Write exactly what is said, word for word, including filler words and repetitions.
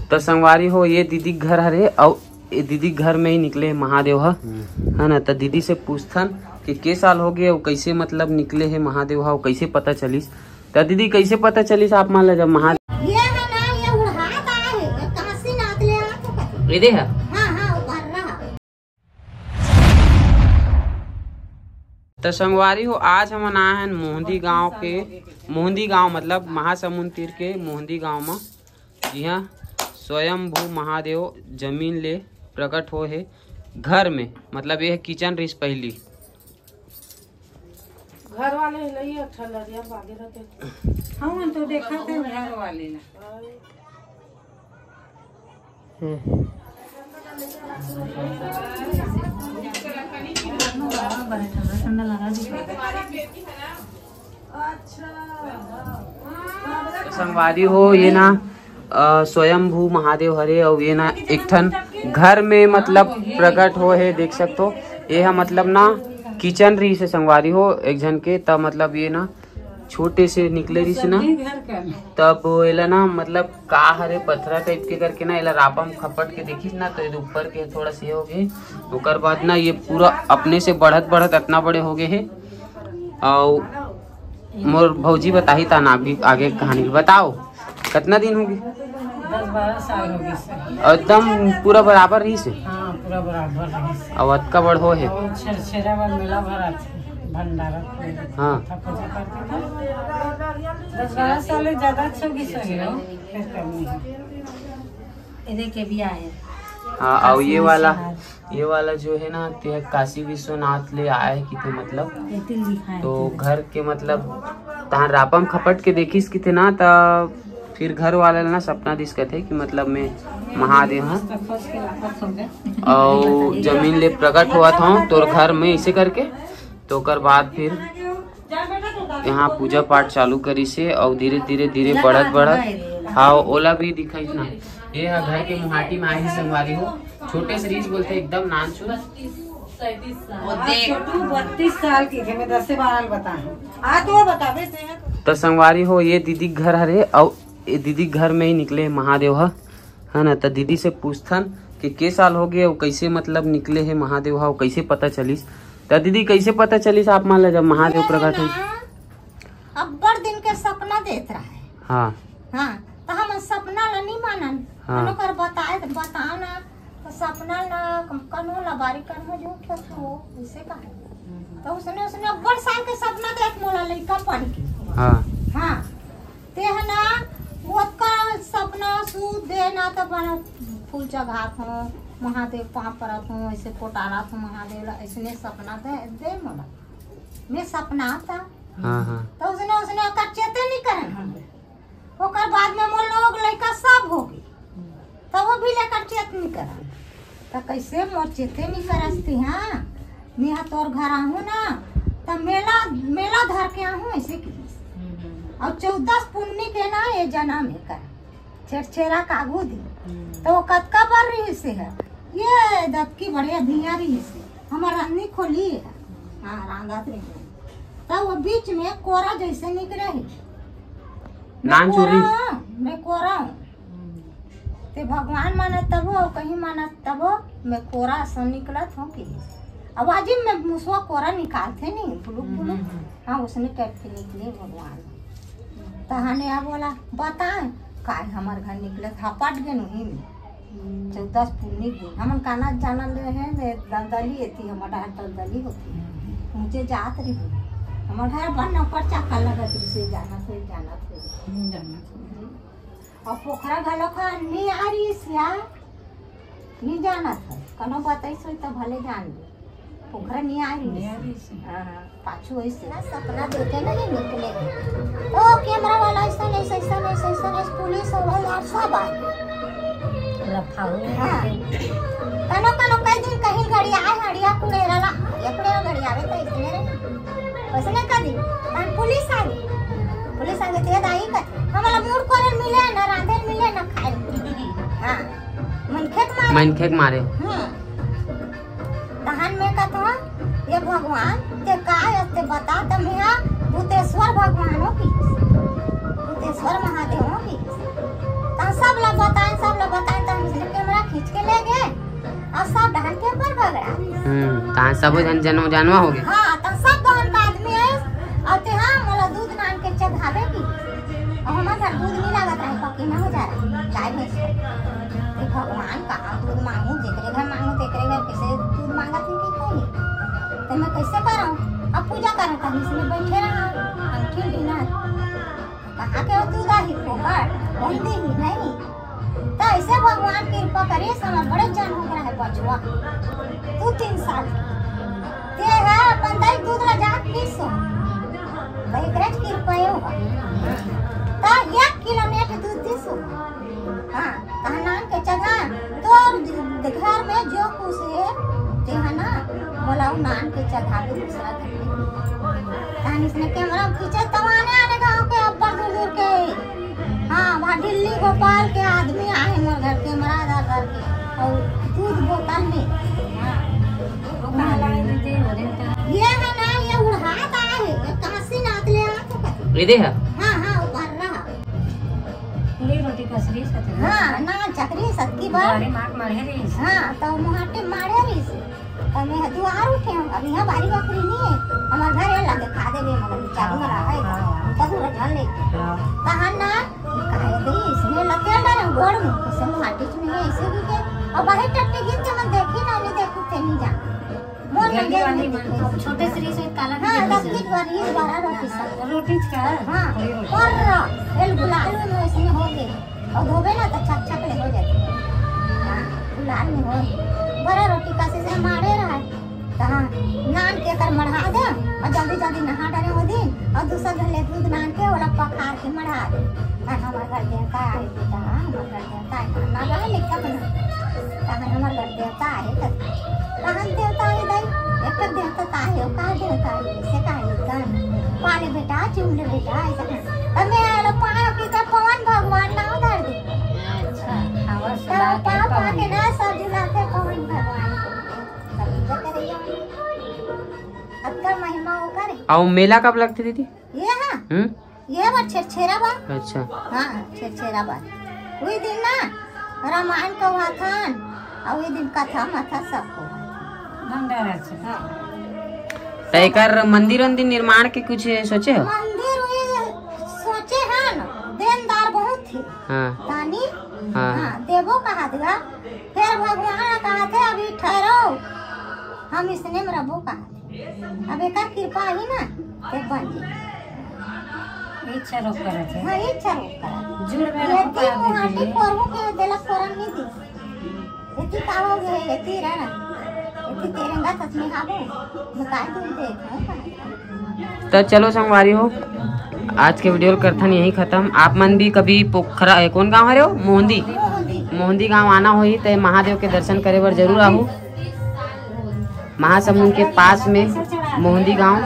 त संगवारी हो, ये दीदी के घर हरे, अउ ये दीदी के घर में ही निकले हे महादेव ह, है ना? त दीदी से पूछथन कि के साल हो गए, अउ कैसे मतलब निकले हे महादेव ह, अउ कैसे पता चलिस? त दीदी, कैसे पता चलिस आप मन ला जब महादेव ये है ना, ये उड़हात आए है, ये काशीनाथ ले आत हो कथे। ये दे है? हाँ, हाँ, वो भर रहा। त संगवारी हो, आज हमन आए हन मोहंदी गांव के, मोहंदी गांव मतलब महासमुंद तीर के मोहंदी गांव म, जिहां स्वयंभू महादेव जमीन ले प्रकट होए हे घर में, मतलब ये किचन रिहिस पहली। घर वाले ही लई अच्छा लरिया बागे रहते। हम तो देखा थे घर वाले ना। संगवारी हो, ये ना, अ, स्वयंभू महादेव हरे, अउ ये ना एक ठन घर में मतलब प्रकट होए हे, देख सकथो। ये ह मतलब ना किचन रिहिस हे संगवारी हो एक झन के, त मतलब ये ना छोटे से निकले रिहिस ना, तब एला ना मतलब का हरे पथरा टाइप के करके ना एला रापा म खपट के देखिस ना, तो ये ऊपर के थोड़ा से हो गए। ओकर बाद ना ये पूरा अपने से बढ़त बढ़त इतना बड़े हो गए हे। अउ मोर भौजी बताही ता ना आगे, आगे कहानी बताओ। कितना दिन हो गए? दस बारह साल हो गए सर। एकदम पूरा बराबर रहिस हे? हाँ, पूरा बराबर रहिस हे। अब अतका बड़ हो हे? और छेरछेरा बर मेला भराथे, भंडारा। हाँ। था पूजा करते थे। दस बारह साल ले ज्यादा अच्छा हो गई सर, हो? फिर कम नहीं। ये देखे भी आए। हाँ, और ये वाला, ये वाला जो है ना, ते काशी विश्वनाथ ले आए कि ते मतलब, ये तिल दिखाए तो थे। घर के मतलब, तहां रापा म खपट के देखिस कि ते ना, त फिर घर वाला ना सपना दिस कथे कि मतलब मैं महादेव हूँ और जमीन ले प्रकट हुआ था तोर घर में, इसे करके। तो ओकर बाद फिर यहाँ पूजा पाठ चालू करिस हे और धीरे धीरे धीरे बढ़त बढ़त, हाँ, ओला भी दिखाइस ना। ये हा घर के मुहाटी में आही संगवारी हो, छोटे से रिहिस बोलथे एकदम नानचुन। वो देख। तू बत्तीस साल की थे, मैं दस से बारह बता। आ तो बताबे से। तो संगवारी हो, ये दीदी घर हरे और ये दीदी घर में ही निकले महादेव ह, है ना? त दीदी से पूछथन कि के साल हो गए और कैसे मतलब निकले हे महादेव ह, और कैसे पता चलिस? त दीदी, कैसे पता चलिस आप मन ला जब महादेव प्रकट होइस? अब्बड़ दिन के सपना देत रहे। हाँ। हाँ, त हम सपना ला नहीं मानन। हाँ। ओकर बताए, बताओ ना, त सपना ला कनो ला बारी कनो झूठ हो, ऐसे कहे। त उसने, उसने अब्बड़ साल के सपना देत मोला लइका पढ़ के। हाँ। हाँ। ते ह ना, ओतका सपना सूत दे ना, त बड़ा फूल चघात हो, महादेव पाँव परत हो, ऐसे कोटारत हो महादेव ला, ऐसने सपना दे, दे मोला। मैं सपना था। हाँ, हाँ। त उसने, उसने ओकर चेते नहीं करन हम। ओकर बाद में मोर लोग लइका सब हो गए। तब वो भी लेकर चेत नहीं करन। त कैसे मोर चेते नहीं करस ती, हाँ? निहा तोर घर आहूँ ना, त मेला, मेला धर के आहूँ, ऐसे कहिस। और चौदस पुन्नी के ना ये जनम हे कर। छेरछेरा कागू दिन। त वो कतका बर रिहिस हे? ये दतकी बढ़िया धिया रिहिस हे। हमर रांधनी खोली हे। हाँ, रांधत रही। त वो बीच में कोरा जैसे निकले हे। मैं नान चोरी। कोरा हूँ, मैं कोरा हूँ। ते भगवान मानत तबो, अउ कहीं मानत तबो, मैं कोरा असन निकलत हूँ कि। अब आजी में मुसवा कोरा निकालथे नहीं, बुलुक, बुलुक। हाँ, उसने टाइप के निकले भगवान। तहाने अब बोला, बता, काय हमर घर निकलत, हपट गे नहीं में। चौदस पुन्नी दिन, हमन काना जानल रहे हैं, मैं दलदली एती, हमर डहर दलदली होती। मुझे जात रही, हमर घर बन ऊपर चाका लगत रही, से जाना, से जाना, से। जाना। अउ पोखरा घलो का नी आ रहिस या, नी जानत हे। कनो बताइस होई त भले जान ले। पोखरा नी आ रहिस। नी आ रहिस। हाँ, हाँ, पाछू होइस। ना सपना देखे नहीं निकले। ओ कैमरा वाला ऐसा नहीं, ऐसा नहीं, ऐसा नहीं, पुलिस हो भाई यार, सब आ। लफाऊ। हाँ। कनो, कनो कई दिन कहीं घड़ी आए, हड़िया कुड़े रहला। ये कुड़े घड़ी आवे त इसने रे। उसने कह दी, "हम पुलिस आ गई।" पुलिस आ गई, "तेरे दाई का।" हमला मूड़ कोरे मिले, ना रांधे मिले, ना खाए। हाँ। मनखे के मारे। मनखे के मारे। हम्म। तहन में कहत हूँ, "ये भगवान, ते का हे, ते बता, त मेहा भूतेश्वर भगवान हो कि? भूतेश्वर महादेव हो कि?" त सब ला बताए, सब ला बताए तो हम इसने कैमरा खींच के ले गए और सब डहन के ऊपर भगड़ा। हम्म, तहाँ सबो झन जनो जानवा हो गए। हाँ, तो सब डहन का आदमी है और ते हाँ मोला दूध नान के चढ़ावे की। और हमारे घर दूध नहीं लागत रहे, पकी ना हो जा रहा गाय भैंस के। तो भगवान कहाँ दूध मांगू, जेकरे घर मांगू तेकरे घर कैसे दूध मांगत है कि कोई। तो मैं कैसे करूँ? अब पूजा करूँ, तब इसमें बैठे रहा, हम क्यों बिना कहाँ के हो तू दाही फोकट, कौन दी ही नहीं। तो ऐसे भगवान कृपा करे, समझ बड़े जन हो रहा है बचवा। तू तीन साल के। ते है अपन दाई दूध ला जात पीसो। भाई एकरे कृपा यो। तो एक किलो नेट दूध दिसो। हाँ, तहनान के चढ़ा, तोर घर में जो कुछ है, ते है ना, बोला नान के चढ़ा के दूसरा घर में। तहन इसने कैमरा खींचे, तमाने आने गाँव के अब्बड़ दूर दूर के। हाँ, वहाँ दिल्ली, भोपाल के आदमी आए मोर घर, कैमरा धर धर के, और दूध बोतल में। हाँ। ये है ना, ये उड़ात आए है, ये काशी नाथ ले आ तो कहते। ये दे है? हाँ, हाँ, वो भर रहा। पूरी रोटी कसरी सतरी। हाँ, ना चकरी सतकी बार। अरे माँ मारे रही। हाँ, तो मुहाटे मारे रही। तो मैं दुआर उठे हूँ, अब यहाँ बारी बकरी नहीं है, हमारे घर ये लगे खा देवे, मगर चालू में रहा है, हाँ। तो दूर जान ले। हाँ। कहा ना, काहे दे, इसने लते अंडा ने गोड़ में, इसे मुहाटे चुने है, इसे भी के, और बाहर टट्टे गिर के मैं देखी ना, नहीं देखू ते नहीं जा। मोर गली लगे वाली नहीं मन, देखू। छोटे सरी से काला हाँ, नहीं दस देखू। दिन भर ये बारह रोटी सब। रोटी का? हाँ, पूरी रोटी। और एल गुलाल में इसने हो गए। और धोबे ना तो छक छक ले हो जाती। हाँ, लाल में हो। बड़ा रोटी कासे से मारे रहा। तो हाँ, नान के कर मढ़ा दे और जल्दी जल्दी नहा डरे हो दिन और दूसरा घर ले दूध नान के ओला पखार के मढ़ा दे। हाँ, हमारे घर देवता आए बेटा, हमारे घर देवता आए, खाना बना ले क्या बना? तो हमारे घर देवता आए तो कहाँ देवता आए दाई? एक तो देवता तो आए हो, कहाँ देवता आए? से कहा निकल पाले बेटा, चुम ले बेटा, ऐसा कहा। तब मैं आलो पाँव की का पवन भगवान नाव धर दे। अच्छा, हवा तो सुना के पाँव पवन। पाके ना सब जुलाते पवन भगवान को। तब पूजा करेगा। अतका महिमा ओकर है। अउ मेला कब लगथे दीदी? ये हाँ। हम्म। ये बार छेरछेरा बार। अच्छा। हाँ, छेरछेरा बार। वही दिन ना रामायण को हुआ था, और वही दिन कथा मथा सब को हुआ था। भंडारा से। हाँ। तो एकर मंदिर उंदिर निर्माण के कुछ सोचे हो? मंदिर वही सोचे हैं ना, देनदार बहुत थे। हाँ। तानी? हाँ। हाँ, देवो कहा दिया। फिर भगवान कहा थे, "अभी ठहरो, हम इसने में रहबो," कहा थे। अब एकर कृपा ही ना, ते बन जाई। इच्छा रोक करत है। हाँ, इच्छा रोक करत। जुड़ में यदि रहबो, मुहाटी करबो, कोरहू के देलक कोरन नहीं दी। एती का हो गए, एती रहना। एती तेरंगा सच में हाबो। मैं काय दूर देख, है का? तो चलो संगवारी हो, आज के वीडियो ल करथन यहीं खत्म। आप मन भी कभी पोखरा, ए, कौन गांव हरे हो? मोहंदी। मोहंदी। मोहंदी गांव आना होही तो महादेव के दर्शन करे बर जरूर आहू। महासमुंद के पास में मोहंदी गांव।